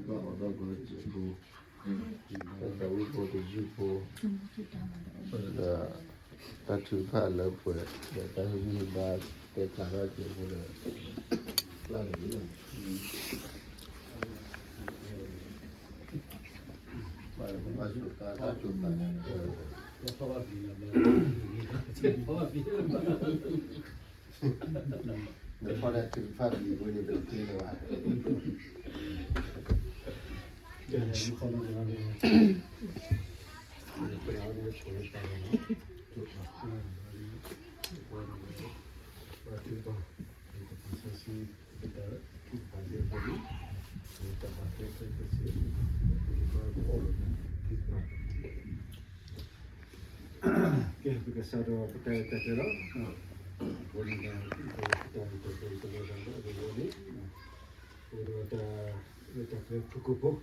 ဘၣ်အီၣ်ဒီးကစၢၢ်ဖိ, တၢ်သးဝံၣ်ဖိတယုၢ်ဖိ, ဒီးတၢ်ထုကဖၣ်လၢပှဲၤ, ဒီးတၢ်ဟ့ၣ်ဂံၢ်ဟ့ၣ်ဘါတဲဖျါထီၣ်က့ၤဖိဒီး, လၢ်တက့ၢ်လီၤ, ဘၣ်ဆိၣ်တၢ်, တၢ်ဆိၣ်တၢ်, နဖီၣ်တၢ်ထုကဖၣ်လံဝဲန့ၣ် ပတသ့လၢၤဘၣ်. ကဲ ပကစးထီၣ်ပတၢ်ရဲၣ်တၢ်ကျဲၤလီၤ. အဃိန့ၣ်ဒီး ပတၢ်ရဲၣ်တၢ်ကျဲၤတလီၤဂာ်လၢအဂီၢ်န့ၣ်, အိၣ်ဒီးတၢ်ရဲၣ်တၢ်ကျဲၤဖုၣ်ကိာ်ဖိ ဒ်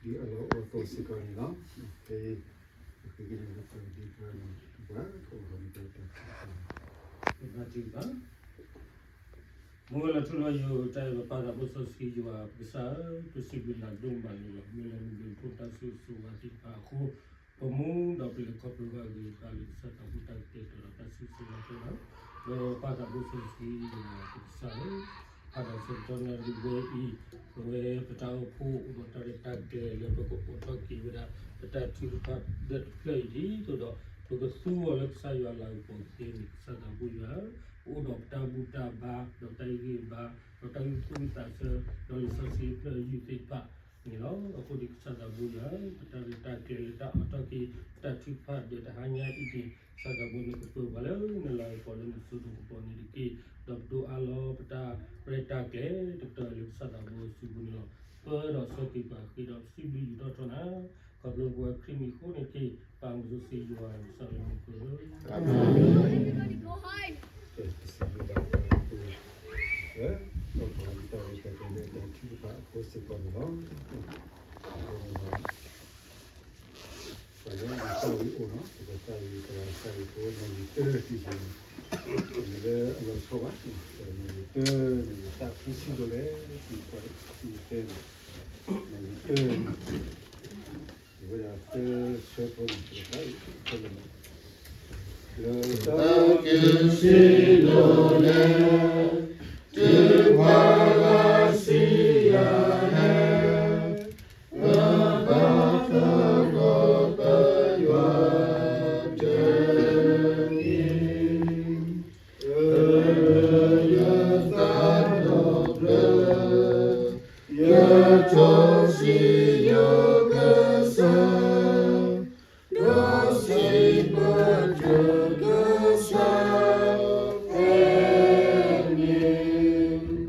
အလီၢ်အိၣ်အသိးစ့ၢ်ကီးန့ၣ်လီၤ. ကဲ, ပဃ့ကညးလၢပှၤဒ်ပှၤန့ၣ် ပှၤကအိၣ်ဒီးတၢ်ထုကဖၣ်, ဘါထုကဖၣ် မ့ၢ်ဝဲလီၤထူလီၤယိာ် တၢ်အဲၣ်ပပၢ်သးဘိစီဆှံယွၤပကစၢ်ဧၢ, ပစံးဘျုးနၤဒိၣ်မးန့ၣ်လီၤ. မ့ၢ်လၢနဘျုးနဖှိၣ်တၢ်ဆိၣ်ဂ့ၤဆိၣ်ဝါသ့ၣ်တဖၣ်အဃိ, ပမူဒီးပလဲၤခီဖျိဘၣ်ဂ့ၤဘၣ်လၢကစၢ်သးဘိတၢ်ကတဲာ်ကတီၤဒီးတၢ်စံးဆၢလီၤသးလီၤ. ဒီးပၢ်သးဘိစီဆှံယွၤပကစၢ်ဧၢ, ဖးဒီးဆၢကတီၢ်နၣ်ရံၣ်ဝဲအံၤ, ပဝဲပတၢ်အိၣ်ဖှိၣ်အိၣ်ဒီးတၢ်ရဲၣ်တၢ်ကျဲၤလၢပကအိးထီၣ်က့ၤဝဲဒၣ် ပတၢ်ထုကဖၣ်ဒၢးတဖျၢၣ်အံၤ ဒ်သိးဒီး ပကသူအီၤလၢကစၢ်ယွၤလၤကပီၤကသ့န့ၣ် ကစၢ်သးဘိယွၤဧၢ, ပအိၣ်ဒီးပတၢ်ဘူၣ်တၢ်ဘါ ဒီးတၢ်ဟ့ၣ်ဂံၢ်ဟ့ၣ်ဘါ ဒီးတၢ်ဂုာ်ကျဲးစၢး ဒီးလံာ်စီဆှံဖျၢၣ်ယုၢ်သ့ၣ်တဖၣ်န့ၣ်လီၤ. အဃိန့ၣ်ကစၢ်သးဘိယွၤဧၢ, ပတၢ်ရဲၣ်တၢ်ကျဲၤလၢတၢ်အိးထီၣ်က့ၤ ပတၢ်ထုကဖၣ်ဒၢးတဟါညါအံၤန့ၣ် ကစၢ်သးဘိန့ၣ် ကပၢၤပှၤလၢနလၤကပီၤလၢနစိၤဒိၣ်ကပီၤန့ၣ်တက့ၢ်. ဒီးပဒိးအါလီၤပတၢ်ရဲၣ်တၢ်ကျဲၤတကတီၢ်လၢကစၢ်သးဘိစုပူၤန့ၣ်လီၤ. ပၢဒီးဆၢက့ၤပှၤဃ့ဒီးစံးဘျုးယူၢ်ထီၣ်ထီနၤ, ခီဖျိပဝဲခရံာ်မံၤအဃိန့ၣ်တက့ၢ်. ပၢ်မူစီဆှံယွၤဧၢ, ပစံးလၢနပၢၤလၢ ပစံးဘျုးဘၣ်ပှၤလၢ ပှၤတၢ်ရဲၣ်တၢ်ကျဲၤလၢတၢ်ထုကဖၣ်အဃိစ့ၢ်ကီးန့ၣ်လီၤ. ပှၤလၢအမၤတၢ်ဝံၤအိၣ်နီၤ, ပကတၢ်ဝံၤတၢ်ဝံၤတၢ်ဝံၤဖိ နံၣ်တၢတံၢ်န့ၣ် မ့ၢ်လၢအလီၤဆီဘၣ်, နံၣ်တၢန့ၣ် တၢ်ခံဆံဒိၣ်လဲၣ်, နံၣ်တၢန့ၣ် နံၣ်တၢန့ၣ် ဝဲဒၣ်တၢ်ဆၢဖိန့ၣ် ပကတၢ်အံၤ လၢတၢ်က့ၤဆံးဒိၣ်လဲၣ်, တုၤပှၤလၢစံယၤဟဲ, လၢဘၣ်သဂၢၢ်ဒီးတယွၤတက့ၢ်, လၢယသးဒီဖျၢၣ်, ယထိးစံယိၤကစၢ်, ဒီးစံးဘျုးကစၢ်, အၤမ့ၣ်.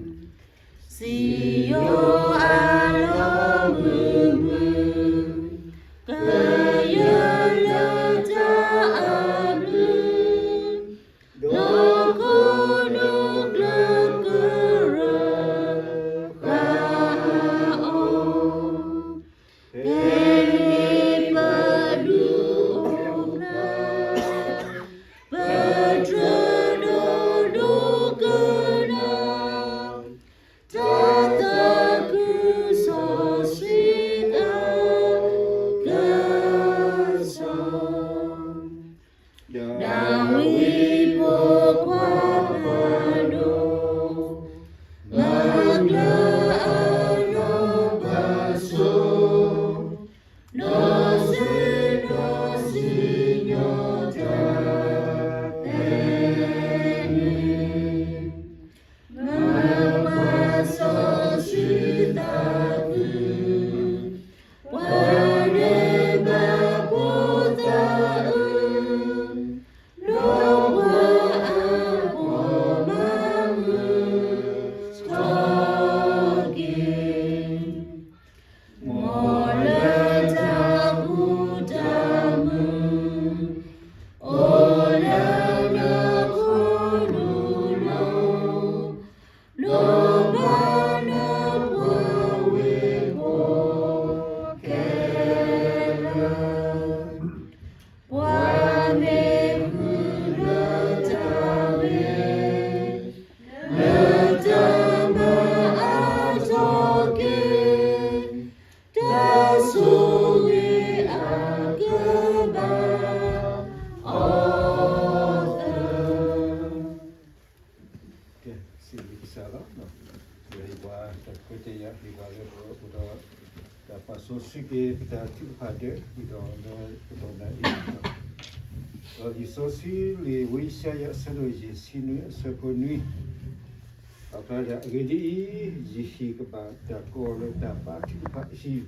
ယဟ့ၣ်ဘၣ်လၢပအိၣ်ဒီး တၢ်ပာ်စီဆှံက့ၤပတၢ်ထုကဖၣ်ဒဲး ဒီးလၢပတီၢ်နံၤအံၤ, ဒီးလံာ်စီဆှံလံာ်ဝံယၡါယၤအဆၢဒိၣ်ယဲၢ်ဆံနွံအဆၢဖိနွံ, အဖျါဒၣ်အဂ့ၢ်ဒ်အံၤ, ယဟံၣ်ကဘၣ်တၢ်ကိးလၢတၢ်ဘါထုကဖၣ်အဟံၣ်,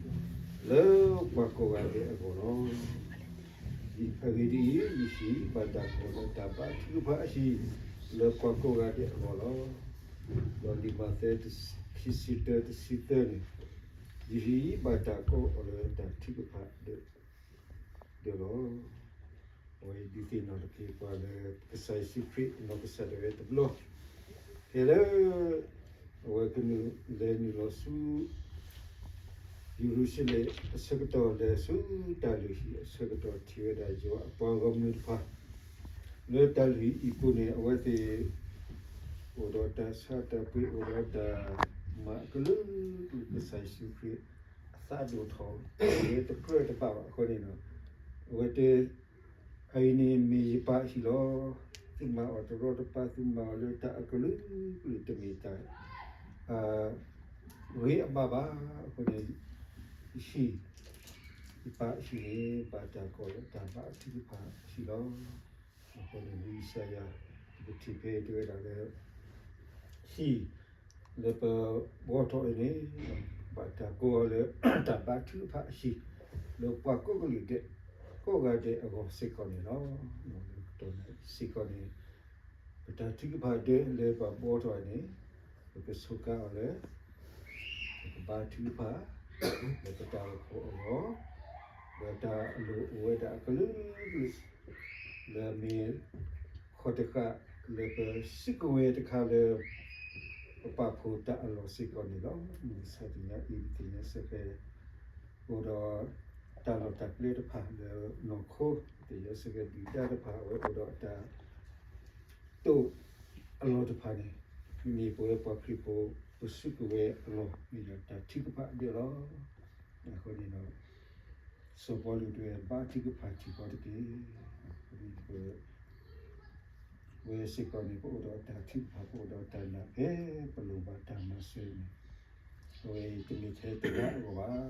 လၢပှၤကိးဂၤဒဲးအဂီၢ်လီၤ. အဂ့ၢ်ဒ်အံၤ, ယဟံၣ်ဘၣ်တၢ်ကိးလၢတၢ်ဘါထုကဖၣ်အဟံၣ်, လၢပှၤကိးဂၤဒဲးအဂီၢ်လီၤ. ဒီးလံာ်မးသဲ ခံဆံတၢ တဆံသၢန့ၣ်, ယဟံၣ်ဘၣ်တၢ်ကိးအီၤလၢတၢ်ထုကဖၣ်ဒဲး ဒဲးလီၤ. အဝဲဒုးသ့ၣ်နီၣ်ထီၣ်က့ၤပှၤလၢကစၢ်ယ့ၣ်ၡူးခရံာ်အနီၢ်ကစၢ်ဒၣ်ဝဲတဘျီ, ဖဲလၢ အဝဲကနုာ်လဲၤနုာ်လီၤဆူ ယရူၤၡလ့ၣ်အဆၢကတီၢ် လဲၤဆူတၢ်လုၢ်ဟံၣ်အဆၢကတီၢ် ထံၣ်ဝဲဒၣ်ယွၤအပှၤဂီၢ်မုၢ်တဖၣ် လၢတၢ်လုၢ်ဟံၣ်အံၤပူၤန့ၣ် အဝဲသ့ၣ် အိၣ်ဒီးတၢ်ဆါတၢ်ပှ့ၤ အိၣ်ဒီးတၢ်မၤအကလုာ်ကလုာ် ကစၢ်ယ့ၣ်ၡူးခရံာ်အသးဒိၣ်ထီၣ် အဝဲတကြၢးတဘၣ်ဘၣ်အဃိန့ၣ်ဒီး အဝဲတဲ အအံၤန့ၣ်မ့ၢ်ယပၢ်အဟံၣ်လီၤ. သုမၤအီၤတရီတပါ သုမၤအီၤလၢတၢ်အကလုာ်ကလုာ် တမ့ၢ်တၢ် ဂ့ၤအဘၣ်ဘၣ်. အဃိန့ၣ် ယဟံၣ် ယပၢ်အဟံၣ်န့ၣ် ဘၣ်တၢ်ကိးလၢတၢ်ဘါထုကဖၣ်အဟံၣ်လီၤ. အဃိန့ၣ် ဝံယၡါယၤ ပကထံၣ်ဖဲတဲဝဲဒၣ်လၢ ဟံၣ် လၢပဘှီထီၣ်အံၤန့ၣ် ဘၣ်တၢ်ကိးအီၤလၢ တၢ်ဘါထုကဖၣ်အဟံၣ် လၢပှၤကိးကလုာ်ဒဲး ကိးဂၤဒဲးအဂီၢ်စ့ၢ်ကီးန့ၣ်လီၤ. လၢကတီၢ်နံၤစ့ၢ်ကီးန့ၣ် ပတၢ်ထုကဖၣ်ဒဲးလၢပဘှီထီၣ်အံၤန့ၣ် ပကစူးကါအီၤလၢ ပကဘါထုကဖၣ် လၢပတၢ်အိၣ်ဖှိၣ်အဂီၢ် ဒီးတၢ်အလိၣ်အိၣ်ဝဲဒၣ်အကလုာ်ကလုာ် လၢအမ့ၢ် ဃီတဃာ် လၢပစုကဝဲၤတခါလၢ ပပာ်ဖှိၣ်တၢ်အလီၢ်စ့ၢ်ကီးန့ၣ်လီၤ. မုၢ်ဆါတနံၤအံၤ ပသ့ၣ်ညါစ့ၢ်ကီး အိၣ်ဒီးတၢ်လီၢ်တၢ်ကျဲတဖၣ်လၢနီၢ်ခိ ပသ့ၣ်ညါစ့ၢ်ကီး ဒုၣ်ဒါတဖၣ် အဝဲအိၣ်ဒီးတၢ် တိၢ်အလီၢ်တဖၣ်န့ၣ် မ့ၢ်ပဝဲပှၤခရံာ်ဖိ ပစုကဝဲၤအလီၢ် မ့ၢ်ဒၣ်တၢ်ထုကဖၣ်ဒဲးလီၤ. အဃိန့ၣ်ဒီး စီၤပီလူးတဲ ဘါထုကဖၣ်ထံကီၢ်တက့ၢ်. အဃိန့ၣ် ပဝဲစ့ၢ်ကီးန့ၣ် ပအိၣ်ဒီးတၢ်ထုကဖၣ် ပအိၣ်ဒီးတၢ်နာ်ဖဲပလိၣ်ဘၣ်တၢ်မၤစၢၤန့ၣ် အဝဲအံၤတမ့ၢ်ထဲတဂၤအဂီၢ်ဘၣ်,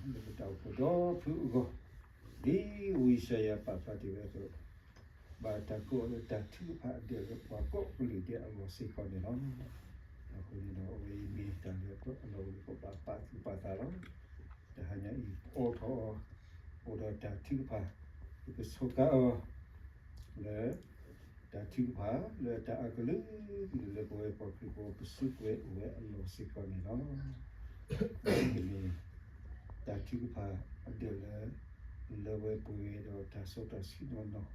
လၢပတၢ်အိၣ်ဖှိၣ်ဒီဖုအဂီၢ်, ဒ်ဝံယၡါယၤပာ်ဖျါတ့ၢ်ဝဲအသိး ဘၣ်တၢ်ကိးအီၤလၢတၢ်ထုကဖၣ်ဒဲးလၢပှၤကိးကလုာ်ဒဲးအဂီၢ်စ့ၢ်ကီးန့ၣ်လီၤ. အဃိန့ၣ်ဒီး အဝဲအံၤမ့ၢ်တၢ်လၢအလီၢ်အိၣ်လၢပဘၣ်ပာ်သူၣ်ပာ်သးလီၤ. တဟါညါအံၤ ပအိးထီၣ်အီၤ အိၣ်ဒီးတၢ်ထုကဖၣ်, ပကစူးကါအီၤ လၢ တၢ်ထုကဖၣ် လၢတၢ်အကလုာ်ကလုာ်လၢပဝဲပှၤခရံာ်ဖိ ပစုကဝဲၤအိၣ်ဝဲအလီၢ်စ့ၢ်ကီးန့ၣ်လီၤ. မ့ၢ် တၢ်ထုကဖၣ်အဒၢးလၢ လၢဝဲပှဲၤဒီးတၢ်စီတၢ်ဆှံနီၢ်နီၢ်,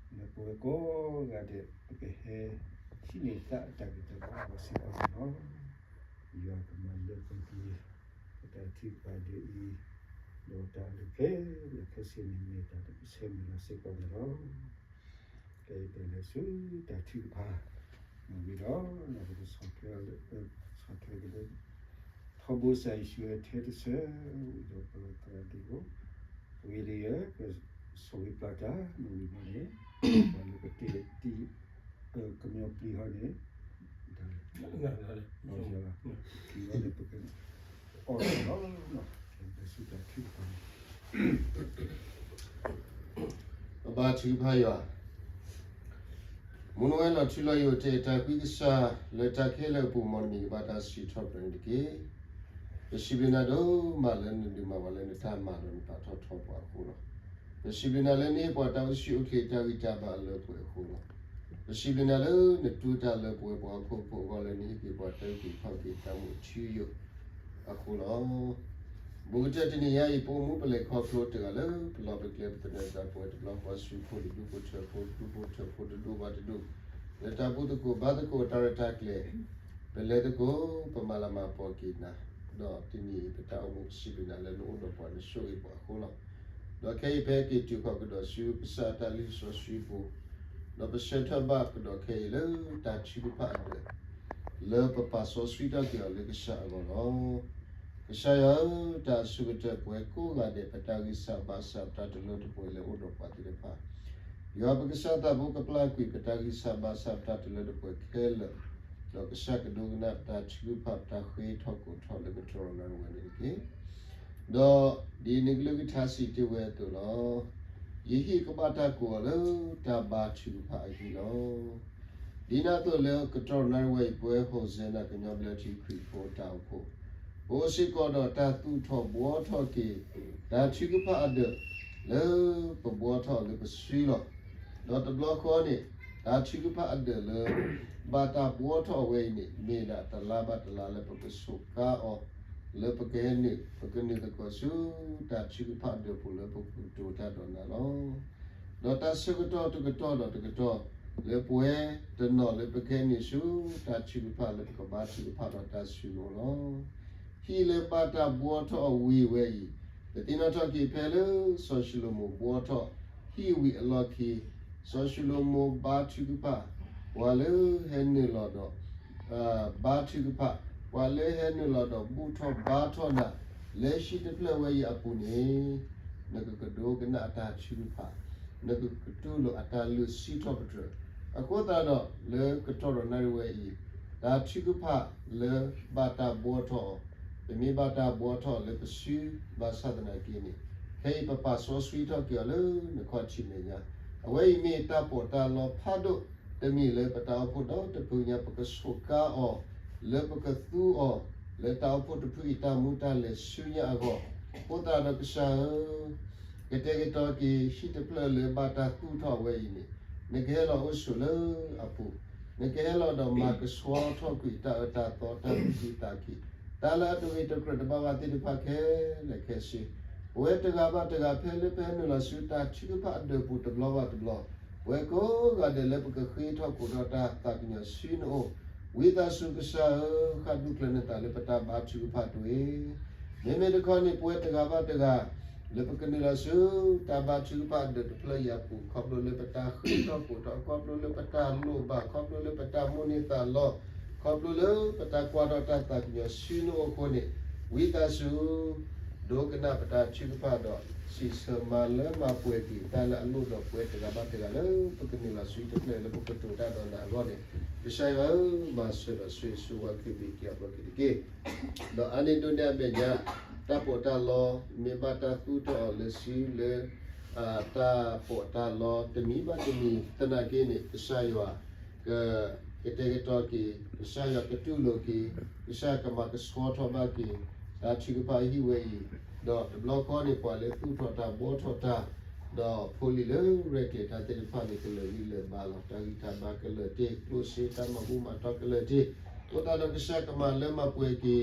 လၢပဝဲကိးဂၤဒဲး ပကဟဲဟံးန့ၢ်သးအတၢ်ဂံၢ်တၢ်ဘါအဂီၢ်စ့ၢ်ကီးန့ၣ်လီၤ. ယွၤကမၤလၢပှဲၤက့ၤ ပတၢ်ထုကဖၣ်ဒဲးအံၤ, ဒီးတၢ်အလုၢ်အပှ့ၤခဲလၢာ်ခဲဆ့န့ၣ် မ့ၢ်တၢ်လၢပဆၢမုၢ်လၢ်စ့ၢ်ကီးန့ၣ်လီၤ. ကဲ ပလဲၤဆူတၢ်ထုကဖၣ် မ့ၢ်ဝံၤဒီး ပကဆီၣ်ထွဲ ဆီၣ်ထွဲက့ၤလၢ ထီဘိကစၢ်ယ့ၣ်ၡူးအထဲတဆၢ, ဝံၤဒီးပသရၣ်ဒိၣ် ဝံၤလံယဲ ကဆီၣ်ဝံၤပျၢ်တၢ် မ့ၢ်ဝံၤဘၣ်န့ၣ် ပှၤလၢကတဲတံ ကမျီပျံၤဟီန့ၣ် ပျံၤဟီန့ၣ် ပက အီၣ်လီၤ ပကစူၢ်တၢ်ထုကဖၣ်န့ၣ် ပဘါထုကဖၣ်ယွၤ, မုၢ်နဝဲလီၤထူလီၤယိာ် တၢ်အဲၣ်တၢ်ကွံကစၢ် လၢတၢ်ခဲလၢာ်အပူၤ မ်နမံၤကဘၣ်တၢ်စံးထီၣ်ပတြၢၤန့ၣ်တက့ၢ်. ပစံးဘျုးနၤဒိၣ်မးလၢနဒုးမၤပှၤလၢနတၢ်မၤဒီးနပာ်ထီၣ်ထီပှၤအဃိလီၤ. ပစံးဘျုးနၤလၢနဟ့ၣ်ပှၤတၢ်အိၣ်ဆူၣ်အိၣ်ချ့တၢ်ဂံၢ်တၢ်ဘါအလၢပှဲၤအဃိလီၤ. ပစံးဘျုးနၤလၢနတူၢ်တၢ်လၢပဝဲပှၤဟီၣ်ခိၣ်ဖိအဂီၢ်လၢနဟ့ၣ်က့ၤပှၤတၢ်အုၣ်က့ၤခီၣ်က့ၤတၢ်မူအထူအယိာ်အဃိလီၤ. ဘူးကတၢၢ်တနံၤညါအံၤ ပအိၣ်မူပလဲၤခီဖျိတဂၤလၢပလီၢ်ပကျဲ ပသနၢၣ်တၢ်ပဝဲတဘျီဃီ ဆူဖိတဒူၣ်ဖိထၢဖိ ဒူၣ်ဖိထၢဖိတဒူၣ်ဘၣ်တဒူၣ် လၢတၢ်ဘူၣ်သကိးဘါသကိးတၢ်ရဲၣ်တၢ်ကျဲၤ ပလဲၤသကိး ပမၤလၤမၤပိာ်က့ၤနၤ, ဒီးတနံၤအံၤ ပတၢ်အိၣ်မူပစံးဘျုးနၤလၢနအိၣ်ဒီးပှၤ နဆိၣ်ဂ့ၤပှၤအဃိလီၤ. ဒီးခဲအံၤဖဲက့ၤတုၤခီၣ်ကဒီးဆူကစၢ်အတၢ်လံၣ်စီဆှံပူၤ, ဒီးပဆၢထၢၣ်ဘၣ်ကဒီးခဲအံၤလၢတၢ်ထုကဖၣ်အဒၢး လၢပပာ်စီဆှံထီၣ်က့ၤအီၤလၢကစၢ်အဂီၢ်လီၤ. ကစၢ်ယွၤဧၢ, တၢ်အဆိကတၢၢ်ပဝဲကိးဂၤဒဲး ပတၢ်ဂံၢ်စၢ်ဘါစၢ် ပတၢ်တလၢတပှဲၤလၢအိၣ်ဒီးပှၤသ့ၣ်တဖၣ်, ယွၤပကစၢ်သးဘိကပျၢ်ကွံာ် ပတၢ်ဂံၢ်စၢ်ဘါစၢ် ပတၢ်တလၢတပှဲၤခဲလၢာ် ဒီးကစၢ်ကဒိကနၣ်ပတၢ်ထုကဖၣ် ပတၢ်ဃ့ထီၣ်ကိးထီၣ်လၢကတီၢ်နၣ်ရံၣ်ဝဲန့ၣ်တက့ၢ်. ဒီးဒ်န့ၣ်ကလုၢ်ကထါစံးတ့ၢ်ဝဲအသိးလီၤ. ယဟံၣ်ကဘၣ်တၢ်ကိးအီၤလၢတၢ်ဘါထုကဖၣ်အဟံၣ်လီၤ. ဒ်န့ၣ်အသိးလၢကတီၢ်နၣ်ရံၣ်ဝဲအံၤ ပဝဲ Hosanna ကညီဘျၢထံခရံာ်ဖိတၢ်အိၣ်ဖှိၣ် ပအိၣ်စ့ၢ်ကီးဒီးတၢ်သူၣ်ထီၣ်ဘှီထီၣ်က့ၤ တၢ်ထုကဖၣ်အဒၢး လၢပဘှီထီၣ်လၢပစုလီၤ. ဒီးတဘျီဃီန့ၣ် တၢ်ထုကဖၣ်အဒၢးလၢ ဘၣ်တၢ်ဘှီထီၣ်အဝဲအံၤန့ၣ် မ့ၢ်ဒၣ်တလါဘၣ်တလါလၢပကဆိးကါအီၤ လၢပကဟဲနုာ် ပကနုာ်သကိးဆူ တၢ်ထုကဖၣ်ဒၢးပူၤလၢပကကတိၤတၢ်ဒီးနၤလီၤ. ဒီးတၢ်ဆၢကတီၢ်တကတီၢ်ဒီးတကတီၢ် လၢပဝဲတနီၤလၢပကဟဲနုာ်ဆူ တၢ်ထုကဖၣ်လၢပကဘါထုကဖၣ်ဒီးတၢ်စူၤန့ၣ်လီၤ. ဟံၣ်လၢဘၣ်တၢ်ဘှီထီၣ်အဝံၤဝဲအံၤ ပသ့ၣ်နီၣ်ထီၣ်က့ၤဖဲလၢစီၤၡလိၤမိၤဘှီထီၣ်ဟံၣ်ဝံၤအလီၢ်ခံ စီၤၡလိၤမိၤဘါထုကဖၣ် ပှၤလၢဟဲနုာ်လီၤဒီး ဘါထုကဖၣ် ပှၤလၢဟဲနုာ်လီၤဒီးဘူၣ်ထီၣ်ဘါထီၣ်နၤ လၢဟံၣ်တဖျၢၣ်ဝဲအံၤအပူၤန့ၣ် နကကဒိကနၣ်အတၢ်ထုကဖၣ် နကကတူၢ်လိာ်အတၢ်လုၢ်စံးထီၣ်ပတြၢၤ အဃိသတးဒီး လၢကတီၢ်ဒီးနၣ်ရံၣ်ဝဲအံၤ တၢ်ထုကဖၣ်လၢဘၣ်တၢ်ဘှီထီၣ်အီၤ ပမ့ၢ်ဘၣ်တၢ်ဘှီထီၣ်လၢပစု ဘၣ်ဆၣ်သနာ်က့န့ၣ် ခဲအံၤပပာ်စီဆှံထီၣ်က့ၤအီၤလၢနခီၣ်ထံးမဲာ်ညါ အဝဲအံၤမ့ၢ်တၢ်ပီးတၢ်လီဖးဒိၣ်တမံၤလၢပတၢ်အိၣ်ဖှိၣ်ဒီတဖုညါ ပကဆိးကါအီၤ လၢပကသူအီၤ လၢတၢ်အိၣ်ဖှိၣ်တဖုအံၤတၢ်မူတၢ်လဲၤဆူညါအဂီၢ် အဃိသတးဒီးကစၢ်ဧၢ ကတဲာ်ကတီၤက့ၤဟံၣ်တဖျၢၣ်လၢဘၣ်တၢ်သူၣ်ထီၣ်ဝဲအံၤန့ၣ် နကဟဲလီၤအိၣ်ဆိးလၢအပူၤ နကဟဲလီၤဒီးမၤကဆှီထီၣ်ကွံာ်တၢ်အၢတၢ်သီတၢ်သူၣ်ကံၢ်သးကံၢ် တၢ်လၢအတဂ့ၤတကြၢးတဘၣ်ဘၣ်သ့ၣ်တဖၣ်ခဲလၢာ်ခဲဆ့ ပဝဲတဂၤဘၣ်တဂၤဖဲလၢပဟဲနုာ်လီၤဆူတၢ်ထုကဖၣ်အဒၢးပူၤတဘျီဘၣ်တဘျီ ပဝဲကိးဂၤဒဲးလၢပကဃ့ထီၣ်ကိးထီၣ်တၢ်သးကညီၤဆူနအိၣ် ဝံသးစူၤကစၢ်ဧၢ ဃၣ်ဒူၣ်ကျၢၤနသးလၢပတၢ်ဘါထုကဖၣ်တဝ့ၢ် မ့မ့ၢ်တခီန့ၣ် ပဝဲတဂၤဘၣ်တဂၤ လၢပကနုာ်လီၤဆူ တၢ်ဘါထုကဖၣ်အဒၢးတဖျၢၣ်အံၤအပူၤ ခီဖျိလၢပတၢ်ဃ့ထီၣ်ကိးထီၣ် ခီဖျိလၢပတၢ်လိၣ်ဘၣ် ခီဖျိလၢပတၢ်မိၣ်န့ၢ်သးလီ ခီဖျိလၢပတၢ်ကွၢ်ထီၣ်တၢ်သးကညီၤဆူနအိၣ်အဃိန့ၣ် ဝံသးစူၤ ဒိကနၣ်ပတၢ်ထုကဖၣ်ဒီး စံးဆၢမၤလၢမၤပှဲၤက့ၤ တၢ်လၢအလိၣ်ဒီးပဝဲတဂၤဘၣ်တဂၤလၢပကနုာ်လီၤဆူတဖျၢၣ်လၢပကတိၤတၢ်ဒီးနၤအဂီၢ်န့ၣ် ကစၢ်ယွၤဧၢ မၤစၢၤဒီးဆိၣ်ဂ့ၤဆိၣ်ဝါက့ၤဘ့ၣ်က့ၤအဘျီက့ၤတက့ၢ်. ဒီးအါန့ၢ်ဒိးန့ၢ်အမဲာ်ညါ တၢ်ပီးတၢ်လီ မ့ၢ်ဘၣ်တၢ်သူၣ်ထီၣ်အီၤလၢစုလၢ တၢ်ပီးတၢ်လီတမံၤဘၣ်တမံၤ သနာ်က့န့ၣ် ကစၢ်ယွၤ က ကတဲာ်ကတီၤက့ၤ ကစၢ်ယွၤကတူၢ်လိာ်က့ၤ ကစၢ်ကမၤကဆှီထီၣ်ဘၣ်က့ၤ တၢ်ထုကဖၣ်ဟံၣ်ဝဲအံၤ ဒီးတဘျီဃီန့ၣ် ပှၤလၢသူၣ်ထီၣ်တၢ်ဘှီထီၣ်တၢ် ဒီးဖိလံၤလၢရဲၣ်ကျဲၤတၢ်သ့ၣ်တဖၣ်န့ၣ် ကလၢာ်ဂံၢ်လၢာ်ဘါလီၤ. တၢ်ဂံၢ်တၢ်ဘါကလၢာ်တ့ၢ် ကျိၣ်စ့တၢ်မၤဘူၣ်မၤတီကလၢာ်တ့ၢ် အဃိသတးဒီးကစၢ်ကမၤလၢမၤပှဲၤက့ၤ တၢ်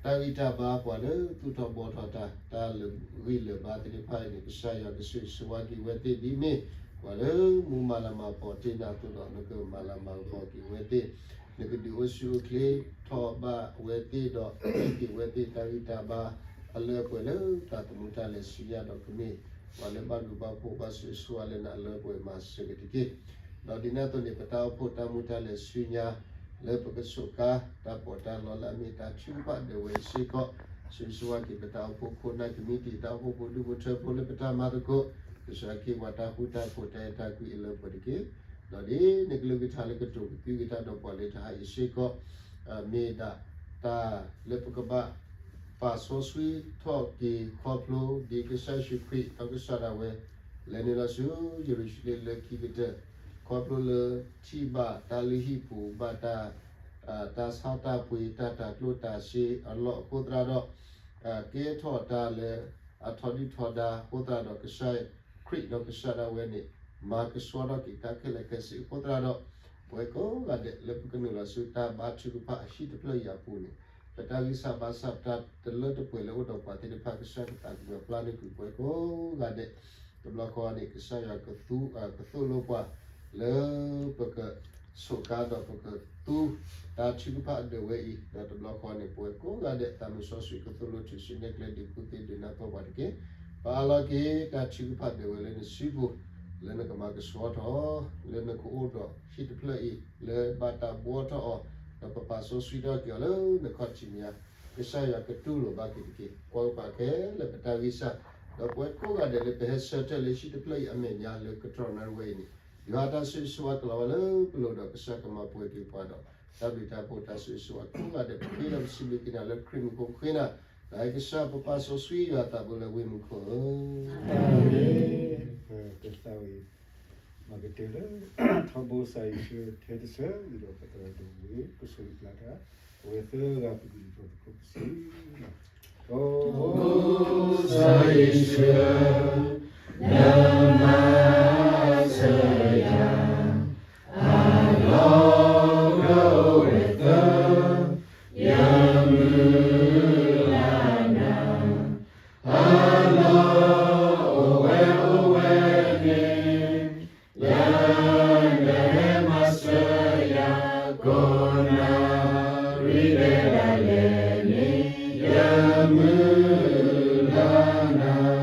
ဂံၢ်တၢ်ဘါ ပှၤလၢသူၣ်ထီၣ်ဘှီထီၣ်တၢ် တၢ်လၢာ်ဂံၢ်လၢာ်ဘါသ့ၣ်တဖၣ်အံၤန့ၣ် ကစၢ်ယွၤကဆိၣ်ဂ့ၤဆိၣ်ဝါက့ၤဝဲသ့ၣ်ဒ်မ့ၢ် ပှၤလၢမူမၤလၤမၤကပီၤတ့ၢ်နၤအသိးဒီး နကမၤလၤမၤကပီၤက့ၤဝဲသ့ၣ် နကဒုးအိၣ်ဆူၣ်အိၣ်ချ့ထီၣ်ဘၣ်ဝဲသ့ၣ်ဒီး ဟ့ၣ်က့ၤဝဲသ့ၣ်တၢ်ဂံၢ်တၢ်ဘါ အလၢအပှဲၤလၢတၢ်သမူတၢ်လဲၤဆူညါဒီးကမ့ၢ် ပှၤလၢဘၣ်ဒိဘၣ်ဖှိၣ်ဘၣ်ဆိၣ်ဂ့ၤဆိၣ်ဝါလၢနၤအလၢအပှဲၤမၤစၢၤက့ၤတက့ၢ်. ဒီးဒ်န့ၣ်အသိးန့ၣ် ပတၢ်အိၣ်ဖှိၣ်တၢ်မူတၢ်လဲၤဆူညါ လၢပကဆိးကါ တၢ်ပီးတၢ်လီလၢအမ့ၢ်တၢ်ထုကဖၣ်ဒၢးဝဲအံၤစ့ၢ်ကီး ဆိၣ်ဂ့ၤဆိၣ်ဝါက့ၤပတၢ်အိၣ်ဖှိၣ်ခိၣ်နၢ်ကမံးတံာ် တၢ်အိၣ်ဖှိၣ်ဖိဒူၣ်ဖိထၢဖိလၢပတၢ်မၤသကိး ကစၢ်ခ့ပှၤတၢ်ဃူတၢ်ဖိးတၢ်အဲၣ်တၢ်ကွံအလၢအပှဲၤတက့ၢ်. ဒီးဒ်န့ၣ်ကလုၢ်ကထါလၢကတိၤကသံကတၢၢ်ဒီးပှၤလၢတဟါအံၤစ့ၢ်ကီး မ့ၢ်ဒၣ်တၢ်လၢပကဘၣ် ပာ်စီဆှံထီၣ်က့ၤခီဖျိ ဒ်ကစၢ်ယ့ၣ်ၡူးခရံာ်ဒီးကစၢ်ဒၣ်ဝဲ လဲၤနုာ်လီၤဆူယရူၤၡလ့ၣ်လၢခံကတၢၢ် ခီဖျိလၢထံၣ်ဘၣ်တၢ်လုၢ်ဟံၣ်ပူၤ ဘၣ်တၢ် တၢ်ဆါတၢ်ပှ့ၤ တၢ်တၤကျိၣ်တၤစ့အလီၢ်အဃိသတးဒီး ကဲထီၣ်တၢ်လၢအထီဒုၣ်ထီဒါအဃိသတးဒီးကစၢ်ခရံာ်ဒီးကစၢ်ဒၣ်ဝဲန့ၣ် မၤကဆှီထီၣ်က့ၤတၢ်ခဲလၢာ်ခဲဆ့အဃိသတးဒီး ပဝဲကိးဂၤဒဲးလၢပကနုာ်လီၤဆူတၢ်ဘါထုကဖၣ်အဟံၣ်တဖျၢၣ်အံၤအပူၤန့ၣ် ပတၢ်ဂံၢ်စၢ်ဘါစၢ်တၢ်တလၢတပှဲၤလၢအိၣ်ဒီးပှၤသ့ၣ်တဖၣ် ကစၢ်ကသးကညီၤပျၢ်န့ၢ်ကွံာ်ပဝဲကိးဂၤဒဲး တဘျီဃီန့ၣ် ကစၢ်ယွၤကသူ ကသိၣ်လိပှၤ လၢပက ဆိးကါဒီးပကသူ တၢ်ထုကဖၣ်ဒၢးဝဲအံၤ ဒီးတဘျီဃီန့ၣ် ပဝဲကိးဂၤဒဲး သးမုၢ်စီဆှံကသိၣ်လိထုးစုနဲၣ်ကျဲဒုးကူၣ်သ့ဒုးနၢ်ပၢၢ်ပှၤတက့ၢ်. ပအၢၣ်လီၤက့ၤတၢ်ထုကဖၣ်ဒၢးဝဲလၢနစုပူၤ လၢနကမၤကဆှီထီၣ် လၢနကအိၣ်ဒီးဟံၣ်တဖျၢၣ်အံၤ လၢဘၣ်တၢ်ဘှီထီၣ်အီၤ ဒီးပပာ်စီဆှံထီၣ်က့ၤအီၤလၢနခီၣ်ထံးမဲာ်ညါ ကစၢ်ယွၤကတူၢ်လိာ်ဘၣ်က့ၤတက့ၢ်. ကွၢ်ကပၤခဲလၢာ်ပတၢ်ဂံၢ်စၢ် ဒီးပဝဲကိးဂၤဒဲးလၢပဟဲဆၢထၢၣ်လၢဟံၣ်တဖျၢၣ်အံၤအမဲာ်ညါလၢကတီၢ်နၣ်ရံၣ်ဝဲအံၤန့ၣ် ယွၤအတၢ်ဆိၣ်ဂ့ၤဆိၣ်ဝါကလီၤဝဲလၢပလိၤဒီး ကစၢ်ကမၤပှဲၤက့ၤပှၤဒီး တၢ်ဘျုးတၢ်ဖှိၣ်တၢ်ဆိၣ်ဂ့ၤဆိၣ်ဝါကိးဂၤဒဲး ပဃ့ဒီးပစံးဘျုးက့ၤနၤလၢခရံာ်မံၤအဃိ ပဃ့နၤ, ဒီးကစၢ်ပပာ်စီဆှံယွၤအသးဘိလၢဝ့ၢ်မူခိၣ်ဧၢ. အၤမ့ၣ်. ပသးဝံၣ် မၤကတၢၢ်လၢ ထီဘိကစၢ်ယ့ၣ်ၡူးထဲတဆၢ ဒီးပသရၣ်ဒိၣ်ဝံၤ ကဆိၣ်ဂ့ၤကျါတၢ် အဝဲသၢဂၤပကလုၢ်ထီၣ်သကိးပစံး, ထီဘိကစၢ်ယ့ၣ်ၡူး နမၤစၢၤယၤ, အလီၢ်အိၣ်ဝဲသၢ, ယမုၢ်လၢ်နၤ, အလီၢ်အိၣ်ဝဲအိၣ်ဝဲန့ၣ် ယၤနဟဲမၤစၢၤယၤ ကိးနၣ်ရံၣ်ဒဲးဒၣ်လဲာ်န့ၣ် ယမုၢ်လၢ်နၤ.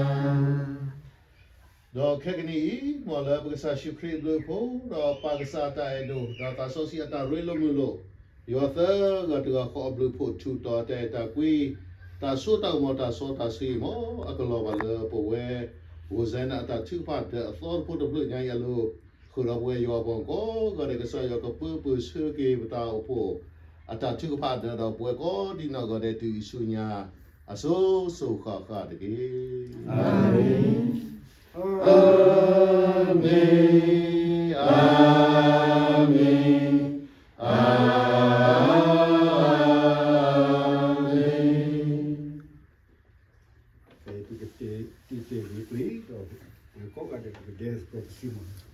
ဒီးခဲကနံၣ်အံၤ မ်လၢပကစၢ်ယ့ၣ်ၡူးခရံာ်အဘျုးအဖှိၣ် ဒီးပၢ်ကစၢ်အတၢ်အဲၣ်ဒိၣ် ဒီးသးစီဆှံအတၢ်ရ့လိာ်မုာ်လိာ်, ယွၤသၢဂၤတဂၤဃီအဘျုးအဖှိၣ် ထူးတီၤတၢ်အဲၣ်တၢ်ကွံ, တၢ်စိတၢ်ကမီၤတၢ်စီတၢ်ဆှံအံၤ မ်အကလီၤဘၣ်လၢပဝဲ ဝိၣ်စဲနၤအတၢ်ထုကဖၣ်ဒီးအသီတဖျၢၣ်တဖျၢၣ်ညါအံၤအလိၤ, ဃုာ်ဒီးပဝဲယွၤအပှၤကိးဂၤဒဲး ကစၢ်ယွၤကပၢပၢဆှၢက့ၤပတၢ်အိၣ်ဖှိၣ် အတၢ်ထုကဖၣ်ဒီး ဒီးပဝဲကိးဒံနီၢ်ဂၤဒဲးတုၤအံၤဆူညါ အစိၤစိၤဃၣ်ဃၣ်တက့ၢ်. အၤမ့ၣ်, အၤမ့ၣ်, အၤမ့ၣ်. ပကတဲတံၤတဲာ်ဝံၤကွံာ်ဒီး ပကိးဂၤဒဲးပကဒဲသကိးပစံးမး. တ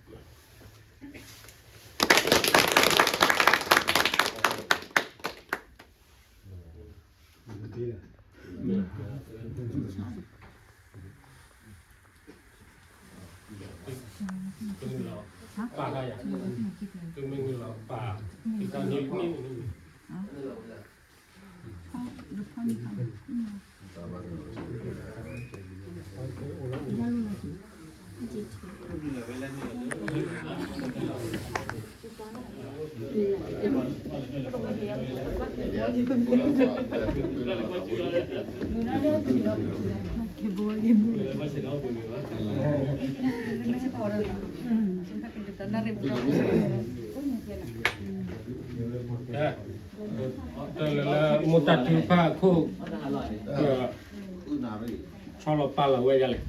ၢ်လၢမိၢ်တၢ်ထုကဖၣ်အခိၣ် ဆီလီၤပာ်လီၤဝဲဒ်လဲၣ်.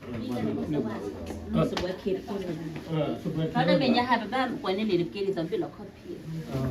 ဒီးမဲာ်ညါဟးပဘၣ်ပှၤန့ၣ်န့ၣ် တက့ၢ်ဒ်သိးဘ့ၣ်လီၤခီၣ်ဖံး